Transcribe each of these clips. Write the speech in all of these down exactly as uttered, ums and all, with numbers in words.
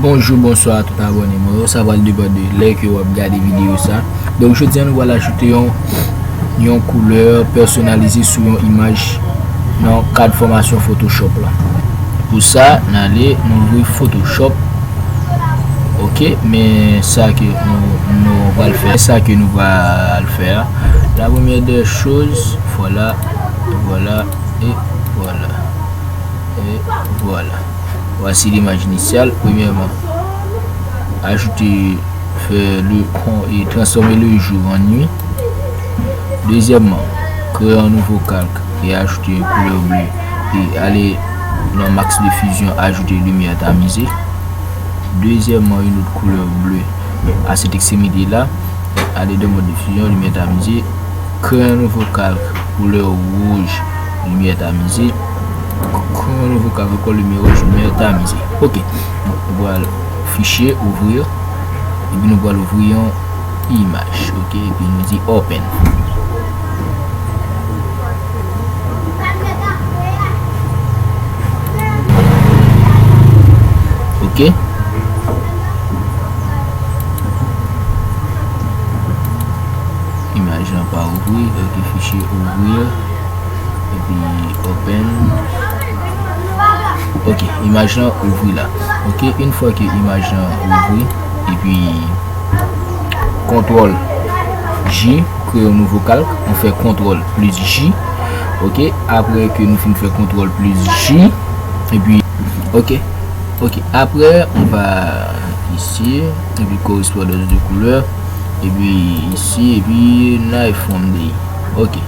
Bonjou, bonswa a tout abòne mwen yo. Sa pral depann de lè ke w ap gade videyo sa. Donk, jodi a, nou pral ajoute yon, yon koulè pèsonalize sou yon imaj nan kad fòmasyon Photoshop la. Pou sa, n ale, n ouvri Photoshop. Ok, men sa ke nou, nou pral fè, sa ke nou pral fè a. La première des choses, voilà, voilà, et voilà. Et voilà. Voici l'image initiale. Premièrement, ajouter, faire le, et transformer le jour en nuit. Deuxièmement, créer un nouveau calque et ajouter une couleur bleue. Et aller dans Max Diffusion, ajouter lumière tamisée. Deuxièmement, une autre couleur bleue à cette extrémité-là. Aller dans mode diffusion, lumière tamisée. Créer un nouveau calque, couleur rouge, lumière tamisée. Créer un nouveau calque, encore lumière rouge, lumière tamisée. Ok. Nou pral fichye, ouvrir. Epi nou pral ouvri yon imaj. Ok. Epi nou di open. Ok. Imaj lan pa ouvri. Ok, fichye ouvrir. Epi open. Ok, imaj lan ouvri la. Ok, yon fwa ke imaj lan ouvri, epi kontwòl J, kreye yon nouvo kalk, nou fè kontwòl plis J. Ok, apre ke nou fin fè kontwòl plis J, epi, ok, ok, après, on va ici, epi correspondance de couleur, epi isi, epi knife one day. Ok.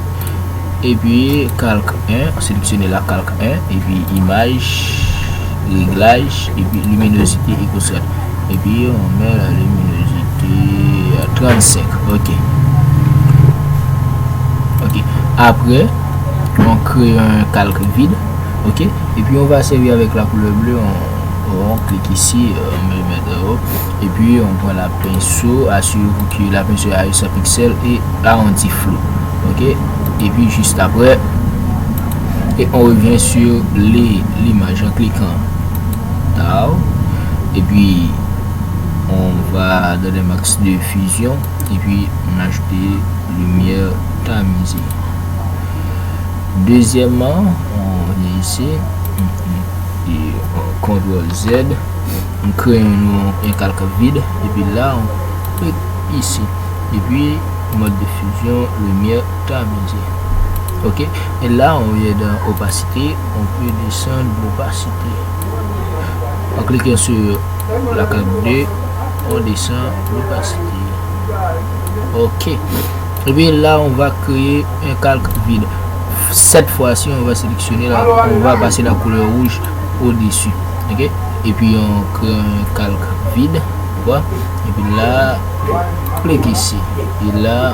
Epi kalk en, seleksyone la kalk en, epi imaj, reglaj, epi luminosité et contraste. Epi on met la luminosité à trente-cinq. Ok. Ok. Après, on crée un calque vide. Ok. Epi on va servir avec la couleur bleue. On, on clique ici, euh, on met, met, euh, epi on pran la penso, asire w ke la penso a san piksèl e awondi flou. Ok? Epi juste après, et on revient sur les, l'image en cliquant là. Epi on va dans les max de fusion, epi on ajoute lumière tamisée. Deuxièmement, on vient ici, et on contrôle Z, on crée un, un calque vide, epi la, on clique ici. Epi, mode de fusion, lumière tamisée. Ok, et là, on vient dans opacité, on peut descendre l'opacité. En cliquant sur la carte deux, on descend l'opacité. Ok. Epi la, on va créer un calque vide. Cette fois-ci, on va sélectionner la, on va passer la couleur rouge au-dessus. Ok? Epi on crée un calque vide. Ou wè? Epi la, clique ici. Et là,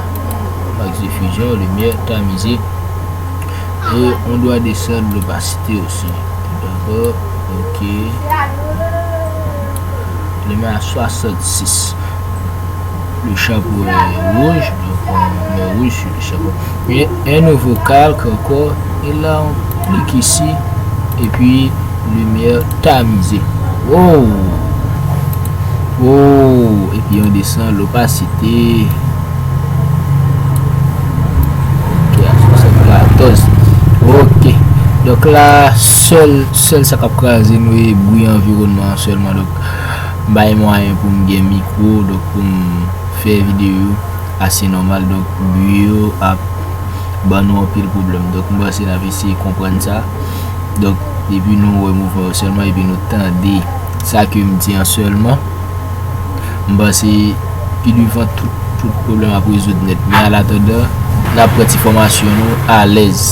max de fusion, lumière tamisée. Et on doit descendre l'opacité aussi. D'accord? Ok. Le met à soixante-six. Le chapeau est rouge, donc on met rouge sur le chapeau. Et un nouveau calque encore, et là on clique ici, et puis lumière tamisée. Oh! Oh! Et puis on descend l'opacité. Ok, à soixante-quatorze. Ok. Donk la, sèl, sèl sa k ap kraze nou e bri anviwònman an sèlman. Donk, bay mwayen pou m gen mikwo, donk pou m fè videyo ase nòmal. Donk, bri yo ap ban nou anpil pwoblèm. Donk, m panse n ap eseye konprann sa. Donk, depi nou wè mouvman yo sèlman, epi nou tande sa ke m di an sèlman, m panse pi devan tout, tout pwoblèm ap rezoud nèt. Men an atandan, n ap pran ti fòmasyon nou alèz.